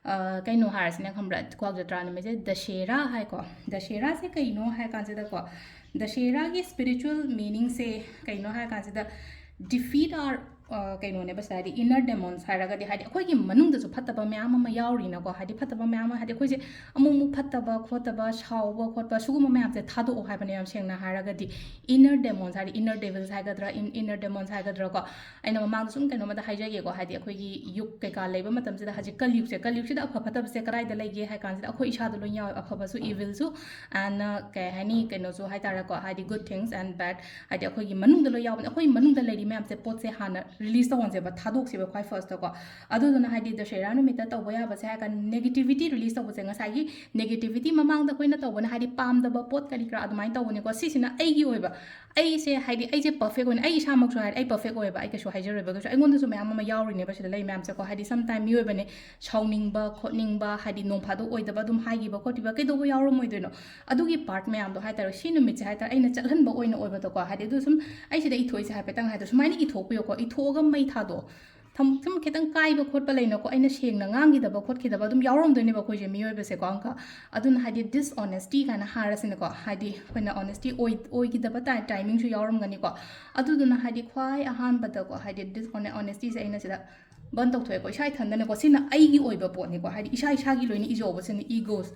ꯑ, ꯀꯩꯅꯣ ꯍꯥꯏꯔꯁꯤꯅꯦ, ꯈꯪꯕ꯭ꯔꯥ? ꯀ꯭ꯋꯥꯛ ꯖꯇ꯭ꯔꯥ ꯅꯨꯃꯤꯠꯁꯦ ꯗꯁꯦꯔꯥ ꯍꯥꯏꯀꯣ꯫ ꯗꯁꯦꯔꯥꯁꯦ ꯀꯩꯅꯣ ꯍꯥꯏ ꯀꯥꯟꯁꯤꯗꯀꯣ, ꯗꯁꯦꯔꯥꯒꯤ spiritual meaningꯁꯦ ꯀꯩꯅꯣ ꯍꯥꯏ ꯀꯥꯟꯁꯤꯗ, defeat our ꯑ, ꯀꯩꯅꯣꯅꯦꯕ ꯁꯤꯗ, ꯍꯥꯏꯗꯤ inner demons ꯍꯥꯏꯔꯒꯗꯤ, ꯍꯥꯏꯗꯤ ꯑꯩꯈꯣꯏꯒꯤ ꯃꯅꯨꯡꯗꯁꯨ ꯐꯠꯇꯕ ꯃꯌꯥꯝ ꯑꯃ ꯌꯥꯎꯔꯤꯅꯀꯣ, ꯍꯥꯏꯗꯤ ꯐꯠꯇꯕ ꯃꯌꯥꯝ ꯑꯃ, ꯍꯥꯏꯗꯤ ꯑꯩꯈꯣꯏꯁꯦ ꯑꯃꯨꯛ ꯑꯃꯨꯛ ꯐꯠꯇꯕ ꯈꯣꯠꯇꯕ, ꯁꯥꯎꯕ ꯈꯣꯠꯄ, ꯁꯤꯒꯨꯝꯕ ꯃꯌꯥꯝꯁꯦ ꯊꯥꯗꯣꯛꯑꯣ ꯍꯥꯏꯕꯅꯦ, ꯌꯥꯝ ꯁꯦꯡꯅ ꯍꯥꯏꯔꯒꯗꯤ꯫ Inner demons ꯍꯥꯏꯗꯤ inner devils ꯍꯥꯏꯒꯗ꯭ꯔꯥ, in-, inner demons ꯍꯥꯏꯒꯗ꯭ꯔꯥꯀꯣ, ꯑꯩꯅ ꯃꯃꯥꯡꯗ ꯁꯨꯝ ꯀꯩꯅꯣꯝꯃꯗ ꯍꯥꯏꯖꯒꯦꯀꯣ, ꯍꯥꯏꯗꯤ ꯑꯩꯈꯣꯏꯒꯤ ꯌꯨꯒ ꯀꯩꯀꯥ ꯂꯩꯕ ꯃꯇꯝꯁꯤꯗ, ꯍꯧꯖꯤꯛ ꯀꯂꯤꯌꯨꯒꯁꯦ, ꯀꯂꯤꯌꯨꯒꯁꯤꯗ ꯑꯐ ꯐꯠꯇꯕꯁꯦ ꯀꯗꯥꯏꯗ ꯂꯩꯒꯦ ꯍꯥꯏ ꯀꯥꯟꯁꯤꯗ, ꯑꯩꯈꯣꯏ ꯏꯁꯥꯗ ꯂꯣꯏ ꯌꯥꯎꯋꯦ, ꯑꯐꯕꯁꯨ, evilꯁꯨ, and, ꯀꯩ ꯍꯥꯏꯅꯤ, ꯀꯩꯅꯣꯁꯨ ꯍꯥꯏꯇꯥꯔꯦꯀꯣ, ꯍꯥꯏꯗꯤ good things and bad, ꯍꯥꯏꯗꯤ ꯑꯩꯈꯣꯏꯒꯤ ꯃꯅꯨꯡꯗ ꯂꯣꯏ ꯌꯥꯎꯕꯅꯦ꯫ ꯑꯩꯈꯣꯏ ꯃꯅꯨꯡꯗ ꯂꯩꯔꯤ ꯃꯌꯥꯝꯁꯦ, ꯄꯣꯠꯁꯦ ꯍꯥꯟꯅ release ꯇꯧꯍꯟꯁꯦꯕ, ꯊꯥꯗꯣꯛꯁꯦꯕ ꯈ꯭ꯋꯥꯏ firstꯇꯀꯣ꯫ ꯑꯗꯨꯗꯨꯅ ꯍꯥꯏꯗꯤ ꯗꯁꯦꯔꯥ ꯅꯨꯃꯤꯠꯇ ꯇꯧꯕ ꯌꯥꯕꯁꯦ ꯍꯥꯏꯔ ꯀꯥꯟꯗ negativity release ꯇꯧꯕꯁꯦ, ꯉꯁꯥꯏꯒꯤ negativity ꯃꯃꯥꯡꯗ ꯑꯩꯈꯣꯏꯅ ꯇꯧꯕꯅ ꯍꯥꯏꯗꯤ ꯄꯥꯝꯗꯕ ꯄꯣꯠ ꯀꯔꯤ ꯀꯔꯥ ꯑꯗꯨꯃꯥꯏꯅ ꯇꯧꯕꯅꯤꯀꯣ꯫ ꯁꯤꯁꯤꯅ ꯑꯩꯒꯤ ꯑꯣꯏꯕ, ꯑꯩꯁꯦ ꯍꯥꯏꯗꯤ ꯑꯩꯁꯦ perfect ꯑꯣꯏꯅ, ꯑꯩ ꯏꯁꯥꯃꯛꯁꯨ ꯍꯥꯏꯔꯦ, ꯑꯩ perfect ꯑꯣꯏꯌꯦꯕ, ꯑꯩ ꯀꯩꯁꯨ ꯍꯥꯏꯖꯔꯣꯏꯕ, ꯀꯩꯁꯨ ꯑꯩꯉꯣꯟꯗꯁꯨ ꯃꯌꯥꯝ ꯑꯃ ꯌꯥꯎꯔꯤꯅꯦꯕ ꯁꯤꯗ ꯂꯩ ꯃꯌꯥꯝꯁꯦꯀꯣ꯫ ꯍꯥꯏꯗꯤ sometime ꯃꯤꯑꯣꯏꯕꯅꯦ, ꯁꯥꯎꯅꯤꯡꯕ ꯈꯣꯠꯅꯤꯡꯕ, ꯍꯥꯏꯗꯤ ꯅꯣꯡ ꯐꯥꯗꯣꯛ ꯑꯣꯏꯗꯕ ꯑꯗꯨꯝ ꯍꯥꯏꯈꯤꯕ ꯈꯣꯠꯈꯤꯕ ꯀꯩꯗꯧꯕ ꯌꯥꯎꯔꯝꯃꯣꯏꯗꯣꯏꯅꯣ? ꯑꯗꯨꯒꯤ part ꯃꯌꯥꯝꯗꯣ ꯍꯥꯏꯇꯥꯔꯦ, ꯁꯤ ꯅꯨꯃꯤꯠꯁꯦ ꯍꯥꯏꯇꯥꯔꯦ, ꯑꯩꯅ ꯆꯠꯍꯟꯕ ꯑꯣꯏꯅ ꯑꯣꯏꯕꯗꯣꯀꯣ꯫ ꯍꯥꯏꯗꯤ ꯑꯗꯨ ꯁꯨꯝ ꯑꯩ ꯁꯤꯗ ꯏꯊꯣꯛꯏꯁꯦ ꯍꯥꯏꯐꯦꯠꯇꯪ ꯍꯥꯏꯗꯣ, ꯁꯨꯃꯥꯏꯅ ꯏꯊꯣꯛꯄꯤꯌꯣꯀꯣ, ꯏꯊꯣꯛꯑꯒ ꯃꯩ ꯊꯥꯗꯣꯛꯑꯣ꯫ ꯊꯝ-, ꯁꯨꯝ ꯈꯤꯇꯪ ꯀꯥꯏꯕ ꯈꯣꯠꯄ ꯂꯩꯅꯀꯣ, ꯑꯩꯅ ꯁꯦꯡꯅ ꯉꯥꯡꯈꯤꯗꯕ ꯈꯣꯠꯈꯤꯗꯕ ꯑꯗꯨꯝ ꯌꯥꯎꯔꯝꯗꯣꯏꯅꯦꯕ ꯑꯩꯈꯣꯏꯁꯦ ꯃꯤꯑꯣꯏꯕꯁꯦꯀꯣ꯫ ꯑꯪꯀ ꯑꯗꯨꯅ ꯍꯥꯏꯗꯤ dishonesty ꯀꯥꯏꯅ ꯍꯥꯏꯔꯁꯤꯅꯦꯀꯣ, ꯍꯥꯏꯗꯤ ꯑꯩꯈꯣꯏꯅ honesty ꯑꯣꯏ-, ꯑꯣꯏꯈꯤꯗꯕ ꯇꯥꯏ-, timingꯁꯨ ꯌꯥꯎꯔꯝꯒꯅꯤꯀꯣ꯫ ꯑꯗꯨꯗꯨꯅ ꯍꯥꯏꯗꯤ ꯈ꯭ꯋꯥꯏ ꯑꯍꯥꯟꯕꯗꯀꯣ, ꯍꯥꯏꯗꯤ dishone-, honestyꯁꯦ ꯑꯩꯅ ꯁꯤꯗ ꯕꯟ ꯇꯧꯊꯣꯛꯑꯦꯀꯣ, ꯏꯁꯥ ꯏꯊꯟꯗꯅꯦꯀꯣ꯫ ꯁꯤꯅ ꯑꯩꯒꯤ ꯑꯣꯏꯕ ꯄꯣꯠꯅꯤꯀꯣ, ꯍꯥꯏꯗꯤ ꯏꯁꯥ ꯏꯁꯥꯒꯤ ꯂꯣꯏꯅ ꯏꯖꯧꯕ, ꯁꯤꯅ egos꯫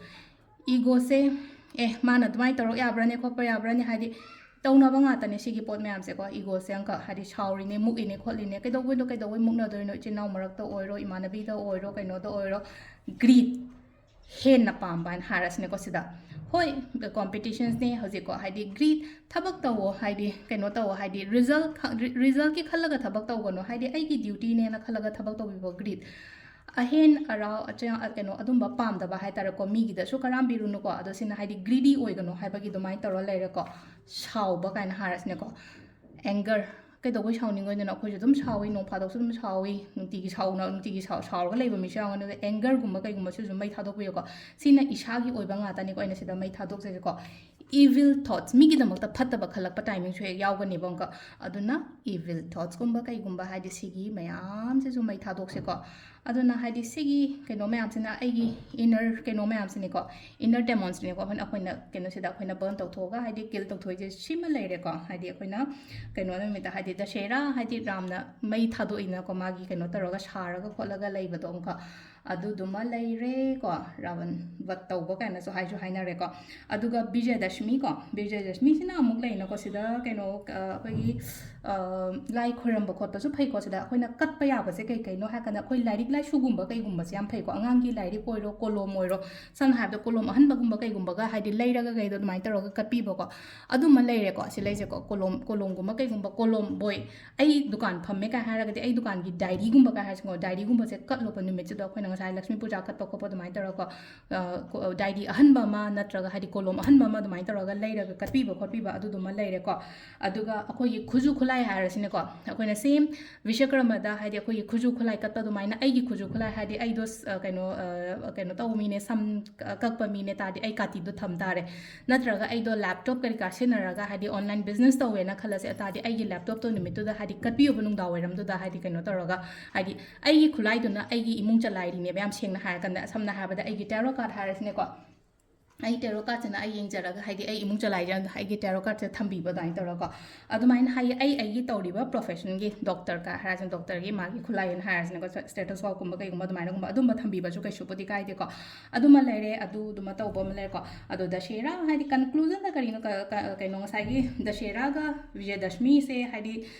Egoꯁꯦ, ꯑꯦ, ꯃꯥꯅ ꯑꯗꯨꯃꯥꯏꯅ ꯇꯧꯔꯛ ꯌꯥꯕ꯭ꯔꯥꯅꯦ ꯈꯣꯠꯄ ꯌꯥꯕ꯭ꯔꯥꯅꯦ, ꯍꯥꯏꯗꯤ ꯇꯧꯅꯕ ꯉꯥꯛꯇꯅꯦ ꯁꯤꯒꯤ ꯄꯣꯠ ꯃꯌꯥꯝꯁꯦꯀꯣ꯫ Egoꯁꯦ ꯑꯪꯀ ꯍꯥꯏꯗꯤ ꯁꯥꯎꯔꯤꯅꯦ, ꯃꯨꯛꯏꯅꯦ ꯈꯣꯠꯂꯤꯅꯦ, ꯀꯩꯗꯧꯕꯩꯅꯣ, ꯀꯩꯗꯧꯕꯩ ꯃꯨꯛꯅꯗꯣꯏꯅꯣ? ꯏꯆꯤꯟ ꯏꯅꯥꯎ ꯃꯔꯛꯇ ꯑꯣꯏꯔꯣ, ꯏꯃꯥꯟꯅꯕꯤꯗ ꯑꯣꯏꯔꯣ, ꯀꯩꯅꯣꯗ ꯑꯣꯏꯔꯣ꯫ Greed, ꯍꯦꯟꯅ ꯄꯥꯝꯕ ꯍꯥꯏꯅ ꯍꯥꯏꯔꯁꯤꯅꯦꯀꯣ ꯁꯤꯗ꯫ ꯍꯣꯏ, competitionsꯅꯦ ꯍꯧꯖꯤꯛꯀꯣ, ꯍꯥꯏꯗꯤ greed, ꯊꯕꯛ ꯇꯧꯋꯣ, ꯍꯥꯏꯗꯤ ꯀꯩꯅꯣ ꯇꯧꯋꯣ, ꯍꯥꯏꯗꯤ result ꯈ-, re-, resultꯀꯤ ꯈꯜꯂꯒ ꯊꯕꯛ ꯇꯧꯒꯅꯨ, ꯍꯥꯏꯗꯤ ꯑꯩꯒꯤ dutyꯅꯦꯅ ꯈꯜꯂꯒ ꯊꯕꯛ ꯇꯧꯕꯤꯕ꯫ Greed, ꯑꯍꯦꯟ ꯑꯔꯥꯎ, ꯑꯆ-, ꯀꯩꯅꯣ, ꯑꯗꯨꯝꯕ ꯄꯥꯝꯗꯕ ꯍꯥꯏꯇꯥꯔꯦꯀꯣ, ꯃꯤꯒꯤꯗꯁꯨ ꯀꯔꯥꯝꯕꯤꯔꯨꯅꯨꯀꯣ꯫ ꯑꯗꯣ ꯁꯤꯅ ꯍꯥꯏꯗꯤ greedy ꯑꯣꯏꯒꯅꯨ ꯍꯥꯏꯕꯒꯤ ꯑꯗꯨꯃꯥꯏꯅ ꯇꯧꯔ ꯂꯩꯔꯦꯀꯣ꯫ ꯁꯥꯎꯕ ꯀꯥꯏꯅ ꯍꯥꯏꯔꯁꯤꯅꯦꯀꯣ, anger, ꯀꯩꯗꯧꯕꯩ ꯁꯥꯎꯅꯤꯡꯉꯣꯏꯗꯣꯏꯅꯣ? ꯑꯩꯈꯣꯏꯁꯨ ꯑꯗꯨꯝ ꯁꯥꯎꯏ, ꯅꯣꯡ ꯐꯥꯗꯣꯛꯁꯨ ꯑꯗꯨꯝ ꯁꯥꯎꯏ, ꯅꯨꯡꯇꯤꯒꯤ ꯁꯥꯎꯅ-, ꯅꯨꯡꯇꯤꯒꯤ ꯁꯥꯎ-, ꯁꯥꯎꯔꯒ ꯂꯩꯕ ꯃꯤꯁꯨ ꯌꯥꯎꯒꯅꯤ꯫ ꯑꯗꯣ angerꯒꯨꯝꯕ ꯀꯩꯒꯨꯝꯕꯁꯨ ꯑꯗꯨꯝ ꯃꯩ ꯊꯥꯗꯣꯛꯄꯤꯌꯨꯀꯣ꯫ ꯁꯤꯅ ꯏꯁꯥꯒꯤ ꯑꯣꯏꯕ ꯉꯥꯛꯇꯅꯤꯀꯣ ꯑꯩꯅ ꯁꯤꯗ ꯃꯩ ꯊꯥꯗꯣꯛꯆꯔꯤꯁꯦꯀꯣ꯫ evil thoughts, ꯃꯤꯒꯤꯗꯃꯛꯇ ꯐꯠꯇꯕ ꯈꯜꯂꯛꯄ timingꯁꯨ ꯍꯦꯛ ꯌꯥꯎꯒꯅꯦꯕ ꯑꯃꯨꯛꯀ꯫ ꯑꯗꯨꯅ evil thoughtsꯀꯨꯝꯕ ꯀꯩꯒꯨꯝꯕ ꯍꯥꯏꯗꯤ ꯁꯤꯒꯤ ꯃꯌꯥꯝꯁꯤꯁꯨ ꯃꯩ ꯊꯥꯗꯣꯛꯁꯦꯀꯣ꯫ ꯑꯗꯨꯅ ꯍꯥꯏꯗꯤ ꯁꯤꯒꯤ ꯀꯩꯅꯣ ꯃꯌꯥꯝꯁꯤꯅ ꯑꯩꯒꯤ inner ꯀꯩꯅꯣ ꯃꯌꯥꯝꯁꯤꯅꯤꯀꯣ, inner demonsꯅꯤꯀꯣ, ꯑꯩꯈꯣꯏꯅ ꯑꯩꯈꯣꯏꯅ ꯀꯩꯅꯣꯁꯤꯗ ꯑꯩꯈꯣꯏꯅ burn ꯇꯧꯊꯣꯛꯑꯒ ꯍꯥꯏꯗꯤ kill ꯇꯧꯊꯣꯛꯏꯁꯦ ꯁꯤꯃ ꯂꯩꯔꯦꯀꯣ꯫ ꯍꯥꯏꯗꯤ ꯑꯩꯈꯣꯏꯅ ꯀꯩꯅꯣ ꯅꯨꯃꯤꯠꯇ ꯍꯥꯏꯗꯤ ꯗꯁꯦꯔꯥ ꯍꯥꯏꯗꯤ ꯔꯥꯝꯅ ꯃꯩ ꯊꯥꯗꯣꯛꯏꯅꯀꯣ, ꯃꯥꯒꯤ ꯀꯩꯅꯣ ꯇꯧꯔꯒ ꯁꯥꯔꯒ ꯈꯣꯠꯂꯒ ꯂꯩꯕꯗꯣ ꯑꯃꯨꯛꯀ꯫ ꯑꯗꯨꯗꯨꯃ ꯂꯩꯔꯦꯀꯣ, ꯔꯥꯕꯟ ꯕꯠ ꯇꯧꯕ ꯀꯥꯏꯅꯁꯨ ꯍꯥꯏꯁꯨ ꯍꯥꯏꯅꯔꯦꯀꯣ꯫ ꯑꯗꯨꯒ ꯕꯤꯖꯌꯗꯁꯃꯤ ꯀꯣ, ꯕꯤꯖꯌꯗꯁꯃꯤꯁꯤꯅ ꯑꯃꯨꯛ ꯂꯩꯅꯀꯣ, ꯁꯤꯗ ꯀꯩꯅꯣ ꯑ, ꯑꯩꯈꯣꯏꯒꯤ ꯑ, ꯂꯥꯏ ꯈꯣꯏꯔꯝꯕ ꯈꯣꯠꯄꯁꯨ ꯐꯩꯀꯣ꯫ ꯁꯤꯗ ꯑꯩꯈꯣꯏꯅ ꯀꯠꯄ ꯌꯥꯕꯁꯦ ꯀꯩ ꯀꯩꯅꯣ ꯍꯥꯏꯔ ꯀꯥꯟꯗ ꯑꯩꯈꯣꯏ ꯂꯥꯏꯔꯤꯛ ꯂꯥꯏꯁꯨꯒꯨꯝꯕ ꯀꯩꯒꯨꯝꯕꯁꯦ ꯌꯥꯝ ꯐꯩꯀꯣ꯫ ꯑꯉꯥꯡꯒꯤ ꯂꯥꯏꯔꯤꯛ ꯑꯣꯏꯔꯣ, ꯀꯣꯂꯣꯝ ꯑꯣꯏꯔꯣ, ꯁꯝꯅ ꯍꯥꯏꯔꯕꯗ ꯀꯣꯂꯣꯝ ꯑꯍꯟꯕꯒꯨꯝꯕ ꯀꯩꯒꯨꯝꯕꯒ ꯍꯥꯏꯗꯤ ꯂꯩꯔꯒ ꯀꯩꯗꯣ ꯑꯗꯨꯃꯥꯏꯅ ꯇꯧꯔꯒ ꯀꯠꯄꯤꯕꯀꯣ꯫ ꯑꯗꯨꯃ ꯂꯩꯔꯦꯀꯣ꯫ ꯁꯤ ꯂꯩꯁꯦꯀꯣ, ꯀꯣꯂꯣꯝ, ꯀꯣꯂꯣꯝꯒꯨꯝꯕ ꯀꯩꯒꯨꯝꯕ, ꯀꯣꯂꯣꯝ ꯕꯣꯏ, ꯑꯩ ꯗꯨꯀꯥꯟ ꯐꯝꯃꯦ ꯀꯥꯏ ꯍꯥꯏꯔꯒꯗꯤ ꯑꯩ ꯗꯨꯀꯥꯟꯒꯤ ꯗꯥꯏꯔꯤꯒꯨꯝꯕ ꯀꯥꯏ ꯍꯥꯏꯔꯁꯤꯀꯣ, ꯗꯥꯏꯔꯤꯒꯨꯝꯕꯁꯦ ꯀꯠꯂꯨꯕ ꯅꯨꯃꯤꯠꯁꯤꯗ ꯑꯩꯈꯣꯏꯅ ꯉꯁꯥꯏ ꯂꯛꯁꯃꯤ ꯄꯨꯖꯥ ꯀꯠꯄ ꯈꯣꯠꯄ ꯑꯗꯨꯃꯥꯏꯅ ꯇꯧꯔꯒꯀꯣ, ꯑ, ꯀꯣ-, ꯗꯥꯏꯔꯤ ꯑꯍꯟꯕ ꯑꯃ ꯅꯠꯇ꯭ꯔꯒ ꯍꯥꯏꯗꯤ ꯀꯣꯂꯣꯝ ꯑꯍꯟꯕ ꯑꯃ ꯑꯗꯨꯃꯥꯏꯅ ꯇꯧꯔꯒ ꯂꯩꯔꯒ ꯀꯠꯄꯤꯕ ꯈꯣꯠꯄꯤꯕ ꯑꯗꯨꯗꯨꯃ ꯂꯩꯔꯦꯀꯣ꯫ ꯑꯗꯨꯒ ꯑꯩꯈꯣꯏꯒꯤ ꯈꯨꯖꯨ ꯈꯨꯠꯂꯥꯏ ꯍꯥꯏꯔꯁꯤꯅꯦꯀꯣ, ꯑꯩꯈꯣꯏꯅ same ꯕꯤꯁꯀꯔꯃꯗ ꯍꯥꯏꯗꯤ ꯑꯩꯈꯣꯏꯒꯤ ꯈꯨꯖꯨ ꯈꯨꯠꯂꯥꯏ ꯀꯠꯄ ꯑꯗꯨꯃꯥꯏꯅ ꯑꯩꯒꯤ ꯈꯨꯖꯨ ꯈꯨꯠꯂꯥꯏ ꯍꯥꯏꯗꯤ ꯑꯩꯗꯣ ꯁ-, ꯑ, ꯀꯩꯅꯣ, ꯑ, ꯀꯩꯅꯣ ꯇꯧꯕ ꯃꯤꯅꯦ, ꯁꯝ ꯀ-, ꯀꯛꯄ ꯃꯤꯅꯦ ꯇꯥꯔꯗꯤ ꯑꯩ ꯀꯥꯇꯤꯗꯣ ꯊꯝ ꯇꯥꯔꯦ꯫ ꯅꯠꯇ꯭ꯔꯒ ꯑꯩꯗꯣ laptop ꯀꯔꯤ ꯀꯥ ꯁꯤꯖꯤꯟꯅꯔꯒ ꯍꯥꯏꯗꯤ online business ꯇꯧꯋꯦꯅ ꯈꯜꯂꯁꯦ, ꯑꯇꯥꯔꯗꯤ ꯑꯩꯒꯤ laptopꯇꯣ ꯅꯨꯃꯤꯠꯇꯨꯗ ꯍꯥꯏꯗꯤ ꯀꯠꯄꯤꯌꯨꯕ ꯅꯨꯡꯗꯥꯡ ꯋꯥꯏꯔꯝꯗꯨꯗ ꯍꯥꯏꯗꯤ ꯀꯩꯅꯣ ꯇꯧꯔꯒ, ꯍꯥꯏꯗꯤ ꯑꯩꯒꯤ ꯈꯨꯠꯂꯥꯏꯗꯨꯅ ꯑꯩꯒꯤ ꯏꯃꯨꯡ ꯆꯂꯥꯏꯔꯤꯅꯦꯕ꯫ ꯌꯥꯝ ꯁꯦꯡꯅ ꯍꯥꯏꯔꯀꯥꯟꯗ, ꯁꯝꯅ ꯍꯥꯏꯔꯕꯗ ꯑꯩꯒꯤ tarot card ꯍꯥꯏꯔꯁꯤꯅꯦꯀꯣ, ꯑꯩ tarot cardꯁꯤꯅ ꯑꯩ ꯌꯦꯡꯖꯔꯒ ꯍꯥꯏꯗꯤ ꯑꯩ ꯏꯃꯨꯡ ꯆꯂꯥꯏꯖꯔꯒ ꯑꯩꯒꯤ tarot cardꯁꯦ ꯊꯝꯕꯤꯕ ꯑꯗꯨꯃꯥꯏꯅ ꯇꯧꯔꯒꯀꯣ꯫ ꯑꯗꯨꯃꯥꯏꯅ ꯍꯥꯏꯌꯦ꯫ ꯑꯩ ꯑꯩꯒꯤ ꯇꯧꯔꯤꯕ professionꯒꯤ doctorꯒ ꯍꯥꯏꯔꯁꯤꯅꯦ, doctorꯒꯤ ꯃꯥꯒꯤ ꯈꯨꯠꯂꯥꯏꯅ ꯍꯥꯏꯔꯁꯤꯅꯦꯀꯣ, stethoscopeꯀꯨꯝꯕ ꯀꯩꯒꯨꯝꯕ ꯑꯗꯨꯃꯥꯏꯅꯒꯨꯝꯕ ꯑꯗꯨꯝꯕ ꯊꯝꯕꯤꯕꯁꯨ ꯀꯩꯁꯨꯕꯨꯗꯤ ꯀꯥꯏꯗꯦꯀꯣ꯫ ꯑꯗꯨꯃ ꯂꯩꯔꯦ, ꯑꯗꯨꯗꯨꯃ ꯇꯧꯕ ꯑꯃ ꯂꯩꯔꯦꯀꯣ꯫ ꯑꯗꯣ ꯗꯁꯦꯔꯥ ꯍꯥꯏꯗꯤ conclusionꯗ ꯀꯔꯤꯅꯣ, ꯀ-, ꯀ-, ꯀꯩꯅꯣ ꯉꯁꯥꯏꯒꯤ ꯗꯁꯦꯔꯥꯒ ꯕꯤꯖꯌꯗꯁꯃꯤꯁꯦ ꯍꯥꯏꯗꯤ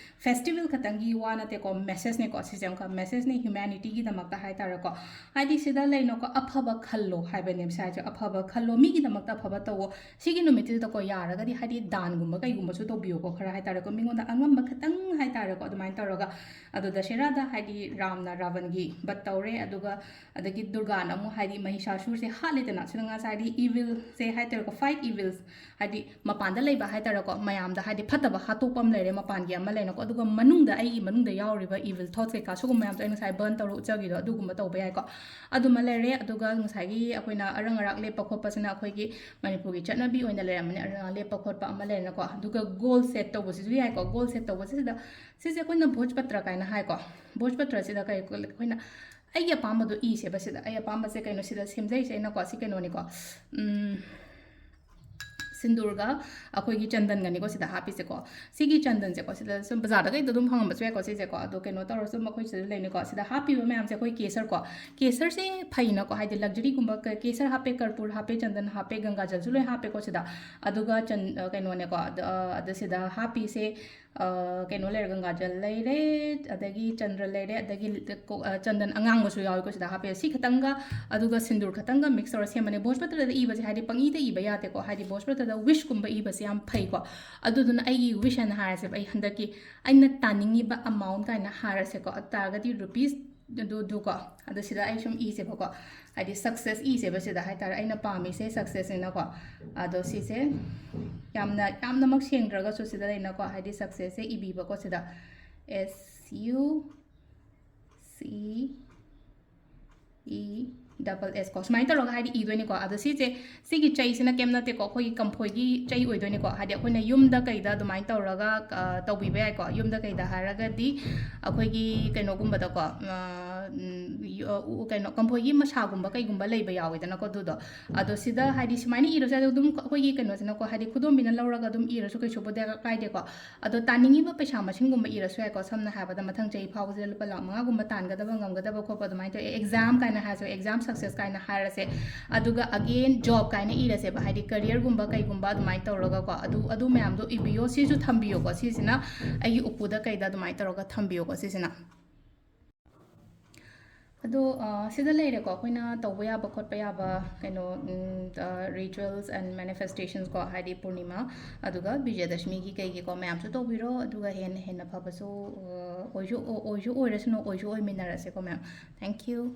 festival ꯈꯛꯇꯪꯒꯤ ꯋꯥ ꯅꯠꯇꯦꯀꯣ, messageꯅꯦꯀꯣ꯫ ꯁꯤꯁꯦ ꯑꯃꯨꯛꯀ messageꯅꯦ humanityꯒꯤꯗꯃꯛꯇ ꯍꯥꯏꯇꯥꯔꯦꯀꯣ꯫ ꯍꯥꯏꯗꯤ ꯁꯤꯗ ꯂꯩꯅꯣꯀꯣ, ꯑꯐꯕ ꯈꯜꯂꯣ ꯍꯥꯏꯕꯅꯦ ꯁꯥꯏꯁꯦ꯫ ꯑꯐꯕ ꯈꯜꯂꯣ, ꯃꯤꯒꯤꯗꯃꯛꯇ ꯑꯐꯕ ꯇꯧꯋꯣ꯫ ꯁꯤꯒꯤ ꯅꯨꯃꯤꯠꯁꯤꯗꯀꯣ ꯌꯥꯔꯒꯗꯤ ꯍꯥꯏꯗꯤ ꯗꯥꯟꯒꯨꯝꯕ ꯀꯩꯒꯨꯝꯕꯁꯨ ꯇꯧꯕꯤꯌꯣꯀꯣ, ꯈꯔ ꯍꯥꯏꯇꯥꯔꯦꯀꯣ, ꯃꯤꯉꯣꯟꯗ ꯑꯉꯝꯕ ꯈꯤꯇꯪ ꯍꯥꯏꯇꯥꯔꯦꯀꯣ, ꯑꯗꯨꯃꯥꯏꯅ ꯇꯧꯔꯒ꯫ ꯑꯗꯣ ꯗꯁꯦꯔꯥꯗ ꯍꯥꯏꯗꯤ ꯔꯥꯝꯅ ꯔꯥꯕꯟꯒꯤ ꯕꯠ ꯇꯧꯔꯦ, ꯑꯗꯨꯒ ꯑꯗꯒꯤ ꯗꯨꯔꯒꯥꯅ ꯑꯃꯨꯛ ꯍꯥꯏꯗꯤ ꯃꯍꯤꯁꯥꯁꯨꯔꯁꯦ ꯍꯥꯠꯂꯦꯗꯅ꯫ ꯁꯤꯗ ꯉꯁꯥꯏꯗꯤ evilꯁꯦ ꯍꯥꯏꯇꯥꯔꯦꯀꯣ, fight evils, ꯍꯥꯏꯗꯤ ꯃꯄꯥꯟꯗ ꯂꯩꯕ ꯍꯥꯏꯇꯥꯔꯦꯀꯣ, ꯃꯌꯥꯝꯗ ꯍꯥꯏꯗꯤ ꯐꯠꯇꯕ ꯍꯥꯠꯇꯣꯛꯄ ꯑꯃ ꯂꯩꯔꯦ, ꯃꯄꯥꯟꯒꯤ ꯑꯃ ꯂꯩꯔꯦꯀꯣ, ꯑꯗꯨꯒ ꯃꯅꯨꯡꯗ, ꯑꯩꯒꯤ ꯃꯅꯨꯡꯗ ꯌꯥꯎꯔꯤꯕ evil thoughts ꯀꯩꯀꯥ ꯁꯤꯒꯨꯝꯕ ꯃꯌꯥꯝꯗꯣ ꯑꯩ ꯉꯁꯥꯏ burn ꯇꯧꯔ ꯎꯠꯆꯈꯤꯗꯣ ꯑꯗꯨꯒꯨꯝꯕ ꯇꯧꯕ ꯌꯥꯏꯀꯣ꯫ ꯑꯗꯨꯃ ꯂꯩꯔꯦ꯫ ꯑꯗꯨꯒ ꯉꯁꯥꯏꯒꯤ ꯑꯩꯈꯣꯏꯅ ꯑꯔꯪ ꯑꯔꯥꯛ ꯂꯦꯞꯄ ꯈꯣꯠꯄꯁꯤꯅ ꯑꯩꯈꯣꯏꯒꯤ ꯃꯅꯤꯄꯨꯔꯒꯤ ꯆꯠꯅꯕꯤ ꯑꯣꯏꯅ ꯂꯩꯔꯝꯕꯅꯤ, ꯑꯔ-, ꯂꯦꯞꯄ ꯈꯣꯠꯄ ꯑꯃ ꯂꯩꯔꯦꯅꯀꯣ꯫ ꯑꯗꯨꯒ ꯒꯣꯜ ꯁꯦꯠ ꯇꯧꯕꯁꯤꯁꯨ ꯌꯥꯏꯀꯣ꯫ ꯒꯣꯜ ꯁꯦꯠ ꯇꯧꯕꯁꯤꯗ, ꯁꯤꯁꯦ ꯑꯩꯈꯣꯏꯅ ꯚꯣꯖꯄꯇ꯭ꯔ ꯀꯥꯏꯅ ꯍꯥꯏꯀꯣ꯫ ꯚꯣꯖꯄꯇ꯭ꯔꯁꯤꯗ ꯀꯩ, ꯑꯩꯈꯣꯏꯅ ꯑꯩꯒꯤ ꯑꯄꯥꯝꯕꯗꯣ ꯏꯁꯦꯕ ꯁꯤꯗ꯫ ꯑꯩ ꯑꯄꯥꯝꯕꯁꯦ ꯀꯩꯅꯣ, ꯁꯤꯗ ꯁꯦꯝꯖꯩꯁꯦ ꯑꯩꯅꯀꯣ, ꯁꯤ ꯀꯩꯅꯣꯅꯤꯀꯣ, ꯎꯝ, ꯁꯤꯟꯗꯨꯔꯒ ꯑꯩꯈꯣꯏꯒꯤ ꯆꯟꯗꯟꯒꯅꯤꯀꯣ ꯁꯤꯗ ꯍꯥꯞꯄꯤꯁꯦꯀꯣ꯫ ꯁꯤꯒꯤ ꯆꯟꯗꯟꯁꯦꯀꯣ, ꯁꯤꯗ ꯁꯨꯝ ꯕꯖꯥꯔꯗ ꯀꯩꯗ ꯑꯗꯨꯝ ꯐꯪꯉꯝꯕꯁꯨ ꯌꯥꯏꯀꯣ ꯁꯤꯁꯦꯀꯣ꯫ ꯑꯗꯣ ꯀꯩꯅꯣ ꯇꯧꯔꯁꯨ ꯃꯈꯣꯏ ꯁꯤꯗ ꯂꯩꯅꯤꯀꯣ꯫ ꯁꯤꯗ ꯍꯥꯞꯄꯤꯕ ꯃꯌꯥꯝꯁꯦ ꯑꯩꯈꯣꯏ ꯀꯦꯁꯔꯀꯣ꯫ ꯀꯦꯁꯔꯁꯦ ꯐꯩꯅꯀꯣ, ꯍꯥꯏꯗꯤ ꯂꯛꯖꯔꯤꯒꯨꯝꯕ ꯀ-, ꯀꯦꯁꯔ ꯍꯥꯞꯄꯦ, ꯀꯔꯄꯨꯔ ꯍꯥꯞꯄꯦ, ꯆꯟꯗꯟ ꯍꯥꯞꯄꯦ, ꯒꯪꯒꯥꯖꯜꯁꯨ ꯂꯣꯏ ꯍꯥꯞꯄꯦꯀꯣ ꯁꯤꯗ꯫ ꯑꯗꯨꯒ ꯆꯟ-, ꯑ, ꯀꯩꯅꯣꯅꯦꯀꯣ, ꯑꯗ, ꯑ, ꯑꯗ ꯁꯤꯗ ꯍꯥꯞꯄꯤꯁꯦ, ꯑ, ꯀꯩꯅꯣ ꯂꯩꯔꯦ, ꯒꯪꯒꯥꯖꯜ ꯂꯩꯔꯦ, ꯑꯗꯒꯤ ꯆꯟꯗ꯭ꯔ ꯂꯩꯔꯦ, ꯑꯗꯒꯤ ꯀꯣ-, ꯑ, ꯆꯟꯗꯟ ꯑꯉꯥꯡꯕꯁꯨ ꯌꯥꯎꯏꯀꯣ ꯁꯤꯗ ꯍꯥꯞꯄꯦ꯫ ꯁꯤ ꯈꯇꯪꯒ ꯑꯗꯨꯒ ꯁꯤꯟꯗꯨꯔ ꯈꯇꯪꯒ ꯃꯤꯛꯁ ꯇꯧꯔ ꯁꯦꯝꯕꯅꯦ꯫ ꯚꯣꯖꯄꯇ꯭ꯔꯗ ꯏꯕꯁꯦ ꯍꯥꯏꯗꯤ ꯄꯪꯏꯗ ꯏꯕ ꯌꯥꯗꯦꯀꯣ, ꯍꯥꯏꯗꯤ ꯚꯣꯖꯄꯇ꯭ꯔꯗ ꯋꯤꯁꯀꯨꯝꯕ ꯏꯕꯁꯦ ꯌꯥꯝ ꯐꯩꯀꯣ꯫ ꯑꯗꯨꯗꯨꯅ ꯑꯩꯒꯤ ꯋꯤꯁ ꯍꯥꯏꯅ ꯍꯥꯏꯔꯁꯦꯕ, ꯑꯩ ꯍꯟꯗꯛꯀꯤ ꯑꯩꯅ ꯇꯥꯅꯤꯡꯉꯤꯕ ꯑꯃꯥꯎꯟ ꯀꯥꯏꯅ ꯍꯥꯏꯔꯁꯦꯀꯣ꯫ ꯑꯗꯨ ꯇꯥꯔꯒꯗꯤ ꯔꯨꯄꯤꯁ ꯑꯗꯨ, ꯑꯗꯨꯀꯣ꯫ ꯑꯗꯣ ꯁꯤꯗ ꯑꯩ ꯁꯨꯝ ꯏꯁꯦꯕꯀꯣ, ꯍꯥꯏꯗꯤ ꯁꯛꯁꯦꯁ ꯏꯁꯦꯕ ꯁꯤꯗ ꯍꯥꯏꯇꯥꯔꯦ꯫ ꯑꯩꯅ ꯄꯥꯝꯃꯤꯁꯦ ꯁꯛꯁꯦꯁꯅꯤꯅꯀꯣ꯫ ꯑꯗꯣ ꯁꯤꯁꯦ ꯌꯥꯝꯅ, ꯌꯥꯝꯅꯃꯛ ꯁꯦꯡꯗ꯭ꯔꯒꯁꯨ ꯁꯤꯗ ꯂꯩꯅꯀꯣ, ꯍꯥꯏꯗꯤ ꯁꯛꯁꯦꯁꯁꯦ ꯏꯕꯤꯕꯀꯣ ꯁꯤꯗ꯫ S U C E double S ꯀꯣ, ꯁꯨꯃꯥꯏꯅ ꯇꯧꯔꯒ ꯍꯥꯏꯗꯤ ꯏꯗꯣꯏꯅꯤꯀꯣ꯫ ꯑꯗꯣ ꯁꯤꯁꯦ, ꯁꯤꯒꯤ ꯆꯩꯁꯤꯅ ꯀꯩꯝ ꯅꯠꯇꯦꯀꯣ, ꯑꯩꯈꯣꯏꯒꯤ ꯀꯝꯐꯣꯏꯒꯤ ꯆꯩ ꯑꯣꯏꯗꯣꯏꯅꯤꯀꯣ꯫ ꯍꯥꯏꯗꯤ ꯑꯩꯈꯣꯏꯅ ꯌꯨꯝꯗ ꯀꯩꯗ ꯑꯗꯨꯃꯥꯏꯅ ꯇꯧꯔꯒ, ꯑ, ꯇꯧꯕꯤꯕ ꯌꯥꯏꯀꯣ꯫ ꯌꯨꯝꯗ ꯀꯩꯗ ꯍꯥꯏꯔꯒꯗꯤ ꯑꯩꯈꯣꯏꯒꯤ ꯀꯩꯅꯣꯒꯨꯝꯕꯗꯀꯣ, ꯑ, ꯎꯝ, ꯌꯨ-, ꯑ, ꯎ-, ꯀꯩꯅꯣ, ꯀꯝꯐꯣꯏꯒꯤ ꯃꯁꯥꯒꯨꯝꯕ ꯀꯩꯒꯨꯝꯕ ꯂꯩꯕ ꯌꯥꯎꯋꯤꯗꯅꯀꯣ ꯑꯗꯨꯗꯣ꯫ ꯑꯗꯣ ꯁꯤꯗ ꯍꯥꯏꯗꯤ ꯁꯨꯃꯥꯏꯅ ꯏꯔꯁꯨ ꯌꯥꯏ, ꯑꯗꯨꯝ ꯑꯩꯈꯣꯏꯒꯤ ꯀꯩꯅꯣꯁꯤꯅꯀꯣ, ꯍꯥꯏꯗꯤ ꯈꯨꯗꯣꯝꯕꯤꯅ ꯂꯧꯔꯒ ꯑꯗꯨꯝ ꯏꯔꯁꯨ ꯀꯩꯁꯨꯕꯨꯗꯤ ꯀꯥꯏꯗꯦꯀꯣ꯫ ꯑꯗꯣ ꯇꯥꯅꯤꯡꯉꯤꯕ ꯄꯩꯁꯥ ꯃꯁꯤꯡꯒꯨꯝꯕ ꯏꯔꯁꯨ ꯌꯥꯏꯀꯣ꯫ ꯁꯝꯅ ꯍꯥꯏꯔꯕꯗ ꯃꯊꯪ ꯆꯍꯤ ꯐꯥꯎꯕꯁꯤꯗ ꯂꯨꯄꯥ ꯂꯥꯈ ꯃꯉꯥꯒꯨꯝꯕ ꯇꯥꯟꯒꯗꯕ ꯉꯝꯒꯗꯕ ꯈꯣꯠꯄ ꯑꯗꯨꯃꯥꯏꯅ ꯇꯧꯋꯦ꯫ ꯑꯦꯛꯖꯥꯝ ꯀꯥꯏꯅ ꯍꯥꯏꯔꯁꯨ, ꯑꯦꯛꯖꯥꯝ ꯁꯛꯁꯦꯁ ꯀꯥꯏꯅ ꯍꯥꯏꯔꯁꯦ꯫ ꯑꯗꯨꯒ again job ꯀꯥꯏꯅ ꯏꯔꯁꯦꯕ, ꯍꯥꯏꯗꯤ ꯀꯦꯔꯤꯌꯔꯒꯨꯝꯕ ꯀꯩꯒꯨꯝꯕ ꯑꯗꯨꯃꯥꯏꯅ ꯇꯧꯔꯒꯀꯣ꯫ ꯑꯗꯨ, ꯑꯗꯨ ꯃꯌꯥꯝꯗꯣ ꯏꯕꯤꯌꯣ, ꯁꯤꯁꯨ ꯊꯝꯕꯤꯌꯣꯀꯣ꯫ ꯁꯤꯁꯤꯅ ꯑꯩꯒꯤ ꯎꯄꯨꯗ ꯀꯩꯗ ꯑꯗꯨꯃꯥꯏꯅ ꯇꯧꯔꯒ ꯊꯝꯕꯤꯌꯣꯀꯣ ꯁꯤꯁꯤꯅ꯫ ꯑꯗꯣ, ꯑ, ꯁꯤꯗ ꯂꯩꯔꯦꯀꯣ, ꯑꯩꯈꯣꯏꯅ ꯇꯧꯕ ꯌꯥꯕ ꯈꯣꯠꯄ ꯌꯥꯕ ꯀꯩꯅꯣ, ꯎꯝ, ꯑ, rituals and manifestations ꯀꯣ, ꯍꯥꯏꯗꯤ ꯄꯨꯔꯅꯤꯃꯥ, ꯑꯗꯨꯒ ꯕꯤꯖꯌꯗꯁꯃꯤꯒꯤ ꯀꯩꯒꯤꯀꯣ, ꯃꯌꯥꯝꯁꯨ ꯇꯧꯕꯤꯔꯣ, ꯑꯗꯨꯒ ꯍꯦꯟꯅ ꯍꯦꯟꯅ ꯐꯕꯁꯨ, ꯑ, ꯑꯣꯏꯁꯨ, ꯑꯣ-, ꯑꯣꯏꯁꯨ ꯑꯣꯏꯔꯁꯅꯨ, ꯑꯣꯏꯁꯨ ꯑꯣꯏꯃꯤꯟꯅꯔꯁꯦꯀꯣ, ꯃꯌꯥꯝ꯫ Thank you.